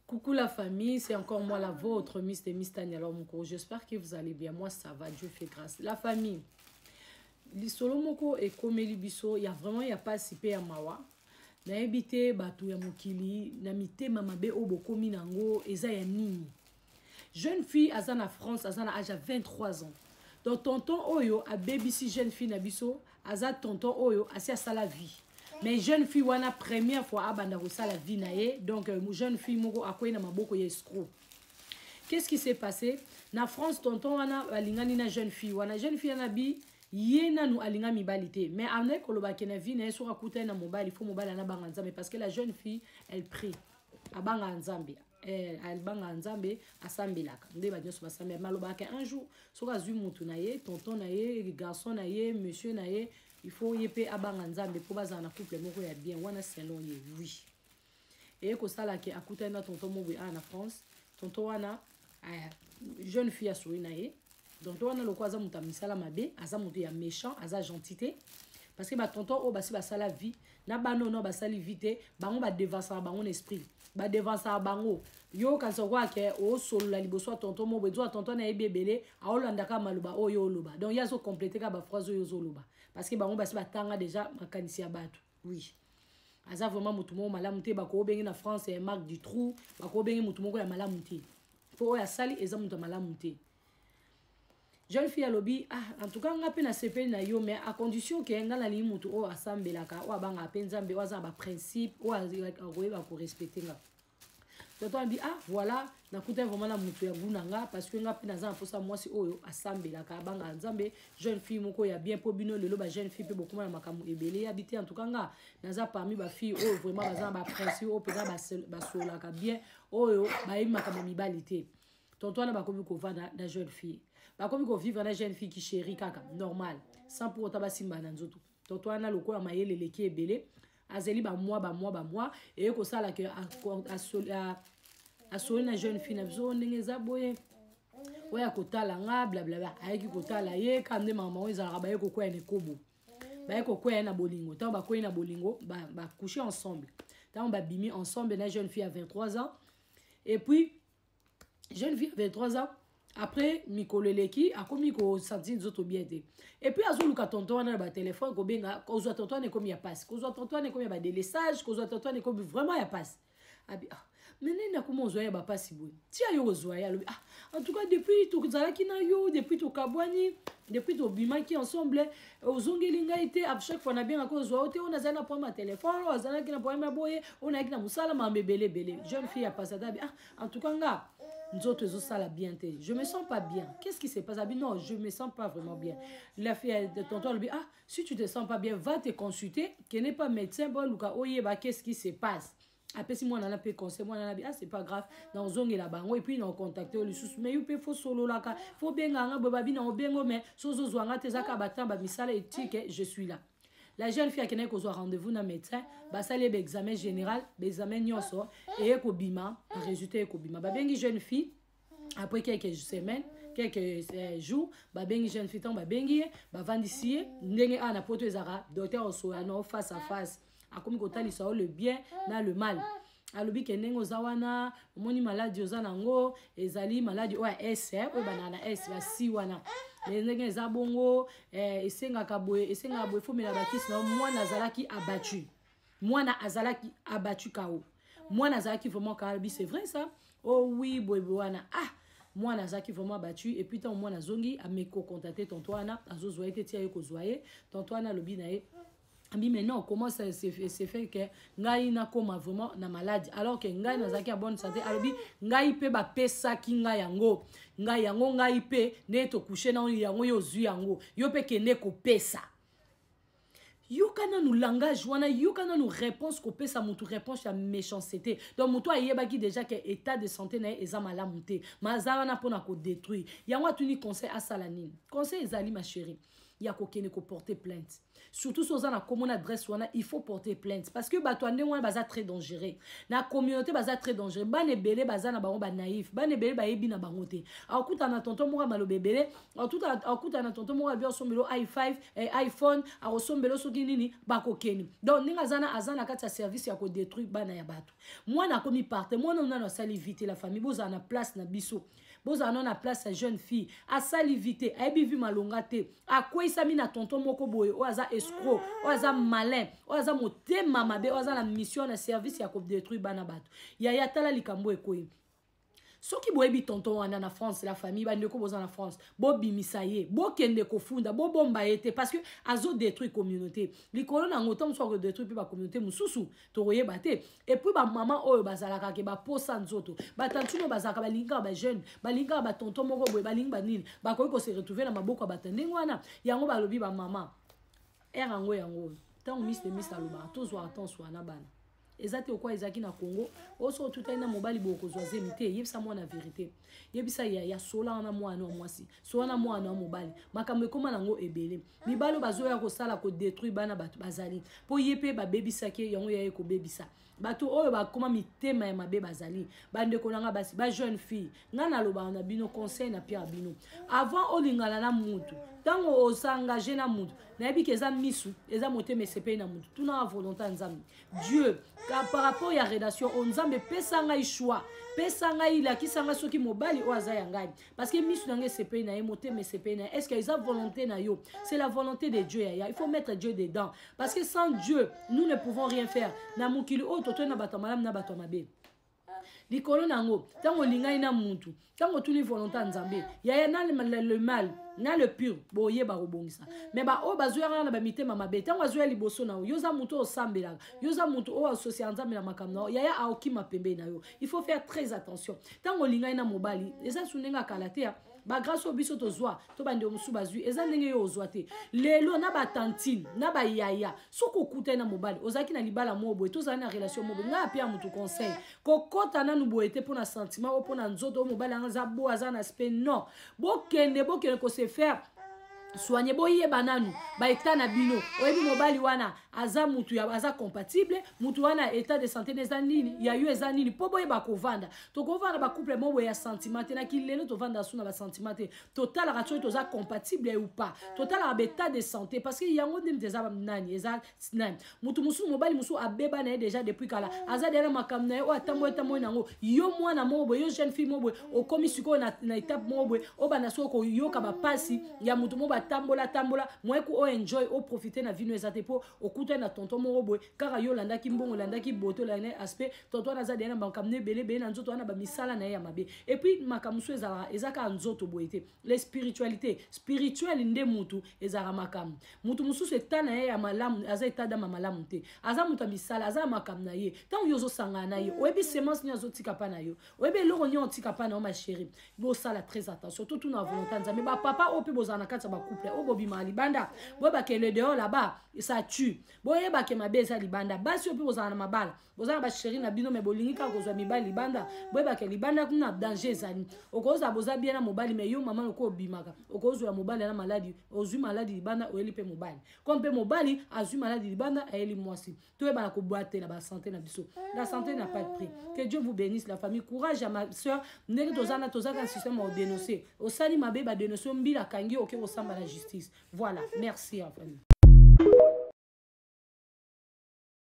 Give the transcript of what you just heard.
Coucou la famille, c'est encore moi la vôtre, Miss de Miss Tania Moko. J'espère que vous allez bien. Moi, ça va, Dieu fait grâce. La famille, lisolo moko ekomeli biso, ya vraiment ya pasi pe ya mawa. Nayebi te bato ya mokili na mitema mabe oyo bokomi nango eza ya nini. Jeune fille aza na France, aza na âge ya 23 ans. Donc tonton oyo abebisi jeune fille na biso, aza tonton oyo asi asala vie. Mais jeune fille wana première fois abanda kosala vie na ye, donc jeune fille moko akwei na maboko ya escroc. Qu'est-ce qui s'est passé? Na France tonton wana balingani na jeune fille wana, jeune fille wana bi ye nanu alinga mibali te, mais anaye koloba ke na vie na ye soki akutani na mobali, faut mobali anabanga Nzambe, parce que la jeune fille elle prie, abanga Nzambe. Abanga Nzambe, asambelaka nde ba nyonso basambela. Mais alobaka un jour soki azwi mutu na ye, tonton na ye, garçon na ye, monsieur na ye, il faut ye pe abanga Nzambe po bazala na couple moko ya bien wana selon ye. Oui, eye kosala ke akutani na tonton moko awa na France. Tonton wana, jeune fille asoli na ye. Tonton wana lokola aza moto ya misala mabe, aza moto ya méchant, aza gentil te, parce que ba tonton oyo basi basala vie na bana oyo basali vie te, bango badevansaka bango na esprit, badevansaka bango. Yo okanisa koka ke osolola liboso ya tonton moko boye, tonton nayebi ebele, aolandaka maloba oyo oloba, donc ye azokomplete kaka baphrase oyo ozoloba, parce que bango basi batanga déjà makanisi ya bato. Oui, aza vraiment motu moko malamu te. Bakobenge na France ya Marc Dutroux, bakobenge motu moko ya malamu te, mpo oyo asali eza moto ya malamu te. Jeune fille alobi: ah, en tout cas nga mpe nasepeli na yo, mais à condition ke nga nalingi motu oyo asambelaka, oyo abangaka mpe Nzambe, oyo aza na baprincipe, oyo akoyeba korespecte nga. Tonton abi: ah voilà, nakutani vraiment na motu ya goût na nga, parce que nga mpe naza na mposa mwasi oyo asambelaka, abangaka Nzambe, jeune fille moko ya bien, mpo bino lelo bajeune fille mpe bokóma na makambo ebele. Yabi te, en tout cas nga naza parmi bafille oyo vraiment baza na baprincipe, oyo mpenza basololaka bien, oyo bayebi makambo ya mibali te. Tonton wana bakomi kovanda na jeune fille, bakomi kovivre na jeune fille ki chéri kaka normal, sans pour autant basimba na nzoto. Tonton wana lokola mayele eleki ebele, azali bamwa bamwa bamwa, eye kosala ke asoli na jeune fille na biso ndenge eza boye, oyo akotala nga blablabla. Ayeki kotala ye kaka nde mama oyo ezalaka, baye kokwea na ekobo, baye kokwea na bolingo. Ntango bakwei na bolingo, bacouche ensemble. Ntango babimi ensemble na jeune fille ya 23 ans, et puis jeune fille ya 23 ans, après mikolo eleki, akomi kosentir nzoto bien te. Et puis azoluka tonton wana na batelefone, kobenga, kozwa tonton wana ekomi ya pasi, kozwa tonton wana ekomi ya badélestage, kozwa tonton wana ekomi vraiment ya pasi. Abi: ah, mais nini akoma ozwa ye bapasi boye? Tia yo kozwa ye. Alobi: ah, en tout cas depuis tozalaki na yo, depuis tokabwani, depuis tobimaki ensemble, ozongeli ngai te. À chaque fois nabengaki, ozwa yo te. Oyo nazali na problème ya telefone, oyo azalaki na problème ya boye, oyo nayaki na mosala, mambo ebele ebele. Jeune fille ya pasata abi: ah, en tout cas nga nzoto ezosala bien te, je me sens pas bien, qu'est-ce qui se passe? Abi: non, je me sens pas vraiment bien. La fille de tonton alobi: ah, si tu te sens pas bien, va te consulter, kende pa médecin, boluka oyeba qu'est-ce qui se passe. Apesi mwana na mpe conseil. Mwana na bi: ah, c'est pas grave, na ozongela bango et puis na ocontacte oyo lisusu, mais yo mpe faut sololaka, faut benganga boye. Babi: na obengo, mais so ozozwanga te, eza kaka batemps bamisala etike, je suis là. La jeune fille akendaki kozwa rendez-vous na médecin, basali ye baexamen général, baexamen nyonso eye kobima, résultat eye kobima. Babengi jeune fille après quelques semaines, quelques jours. Babengi jeune fille. Ntango babengi ye, bavandisi ye ndenge awa na poto ezalaka, docteur osoya no face à face, akomi kotalisa yo le bien na le mal. Alobi ke ndenge oza wana, omoni maladi oza nango ezali maladi oyo ya S, oyo bandaka na S basi wana. Me ndenge eza bongo, esengaka boye, esengaka boye, fomela bakisi na yo. Mwana azalaki abattu, mwana azalaki abattu kao, mwana azalaki vraiment kao. Alobi: c'est vrai ça? Oh oui, boye boye wana. Ah, mwana azalaki vraiment abattu. Et puis ntango mwana azongi, ameki kocontacte tonton wana, azozwa ye te. Tia ye kozwa ye, tonton wana alobi na ye, abi: mais non, comment ça se fait que ngai nakoma vraiment na maladie alors que ngai nazalaki ya bonne santé? Alobi: ngai mpe bapesaki ngai yango, ngai yango, ngai mpe ndenge tocoucher na yango, yo ozwi yango, yo mpe kende kopesa. Yoka nanu langage wana, yoka nanu réponse kopesa motu, réponse ya méchanceté. Donc motu ayebaki déjà ke état de santé na ye eza malamu te, ma aza wana mpona kodétruire yango. Atuni conseil, asala nini? Conseil ezali, ma chérie. Ya kokende koporter plainte, surtout so oza na kombo na adresse wana, il faut porter plainte, parce que bato ya ndenge wana baza très dangereux na communauté, baza très dangereux. Bana ebele baza na bango banaïf, bana ebele bayebi na bango te. Akutana na tonton moko ya maloba ebele, akutana na tonton moko abi asombelo i5, iPhone, akosombelo soki nini, bakokende. Donc ndenge aza na kati ya service ya kodétruire bana ya bato, mwana akomi parte. Mwana oyo nano asali vie te. La famille, bozala na place na biso, bozala no na place ya jeune fille. Asali vie te, ayebi vie malonga te, akweyisami na tonton moko boye oyo aza escroc, oyo aza malin, oyo aza motema mabe, oyo aza na mission, na service ya kodétruire bana bato. Yaya, tala likambo ekoyi. Soki boyebi tonton wana na France, la famille, bandeko boza na France, bobimisa ye, bokende kofunda, bobomba ye te, parce que azodétruire communauté. Likolo na yango, ntango mosusu akodétruire mpe bacommunauté mosusu, tokoyeba te. Et puis bamama oyo bazalaka ke baposa nzoto, batantine oyo bazalaka, balingaka bajeune, balingaka batonton moko boye, balingi banini, bakoki kose retrouver na maboko ya bato ndenge wana. Yango balobi bamama ere yango ntango miss de miss alobaka, tozwa attention wana. Bana eza te okwa ezalaki na Congo oyo, soki otutani na mobali boye, okozwa zemi te. Yebisa mwana vérité, yebisa yaya, sola wana mwana wa mwasi, so wana mwana wa mobali. Makambo ekóma nango ebele. Mibali oyo bazoya kosala kodétruire bana bato bazali, mpo ye mpe babebisaki yango, ya ye kobebisa bato oyo bakóma mitema ya mabe bazali. Bandeko na nga basi, bajeune fille, ngai nalobaka na bino, conseil na pierre bino: avant olingana na mutu, ntango osengage na mutu, nayebi ke eza misu, eza motema esepeli na mutu, tunaka volonté ya Nzambe, Dieu, par rapport ya relation oyo. Nzambe, pesa ngai choix, pesa ngai, lakisa ngai soki mobali oyo aza ya ngai, parce que misu na ngai esepeli na ye, motema esepeli na ye. Est ce que eza volonté na yo? C'est la volonté de Dieu, yaya. Il faut mettre Dieu dedans, parce que sans Dieu, nous ne pouvons rien faire na mokili oyo. Totoi na bato ya malamu na bato ya mabe. Likolo na yango, ntango olingai na mutu, ntango otuni volonté ya Nzambe, yaya, na le mal na le pur, boyeba kobongisa. Me baoyo bazoya kaka na bamitema mabe, ntango azoya liboso na yo, yo oza motu oyo osambelaka, yo oza motu oyo asocia Nzambe na makambo na yo, yaya, aokima pembeni na yo. Il faut faire très attention. Ntango olingai na mobali, eza su ndenge akala te. Bagrâce oyo biso tozwa to bandeko mosusu bazwi, eza ndenge yo ozwa te. Lelo na batantine na bayaya, soki okutani na mobali, ozalaki na libala moko boye, tozali na relation moko boye, ngai apia motu conseil: kokɔta nanu boye te mpo na sentiment oyo, mpo na nzoto oyo, mobali yango aza bo, aza na aspect. Non, bokende, bokende kose faire soigner, boyeba nanu baétat na bino. Oyebi mobali wana aza mutu ya, aza compatible, mutu wana état de santé eza nini, ya yo eza nini, mpo boyeba kovanda. Tokovanda bacouple mo boye ya sentiment te. Na kilelo tovanda su na basentiment te. Totalaka soki toza compatible ou pas, totalaka baétat de santé, parce que yango nde mutu eza nani, eza nani. Mutu mosusu, mobali mosusu abeba na ye déjà depuis kala, aza deya na makambo na ye oyo atamboli etamboli nango. Yo mwana moko boye, yo jeune fille moko boye, okomi sikoyo na étape moko boye, obanda sikoyo koyoka bapasi ya mutu moko batambola tambola moyeku. Oyo enjoy, oprofite na vino eza te, mpo okutani na tonton moko boye kaka yo olandaki mbongo, olandaki bote, olandaki aspect. Tonton wana aza deya na makambo ebele ebele na nzoto wana, bamisala na ye ya mabe. Et puis makambo mosusu ezalaka, eza kaka nzoto boye te, le spiritualité, spirituel nde mutu ezalaka makambo. Mutu mosusu, état na ye ya malamu, aza état d'âme malamu te, aza moto ya misala, aza na makambo na ye. Ntango yo ozosangana na ye, oyebi semence nini azotika mpa na yo, oyebi eloko nini otika mpa na yo. Ma chérie, bosala très attention, totuna volonté Nzambe. Bapapa oyo mpe bozala na kati ya bacouple oyo bobimaka libanda, boyebake le dehors là-bas, ça tue. Boyebake mabe eza libanda. Basi oyo mpe bozala na mabala, bozala na bachéri na bino, me bolingi kaka kozwa mibali libanda, boyebake libanda kuna danger ezali. Okozala boza bien na mobali, me yo mama, loko obimaka, okozwa mobali na maladi, ozwi maladi libanda, oyeli mpe mobali, comme mpe mobali azwi maladi libanda, ayeli mwasi. Toyebana kobatela basanté na biso. La santé n'a pas de prix. Que Dieu vous bénisse, la famille. Courage à ma soeur. Ndenge toza na, tozaka na système ya odénonce. Osali mabe, badénonce, mbila akangi, oke kosamba na justice. Voilà, merci en famille.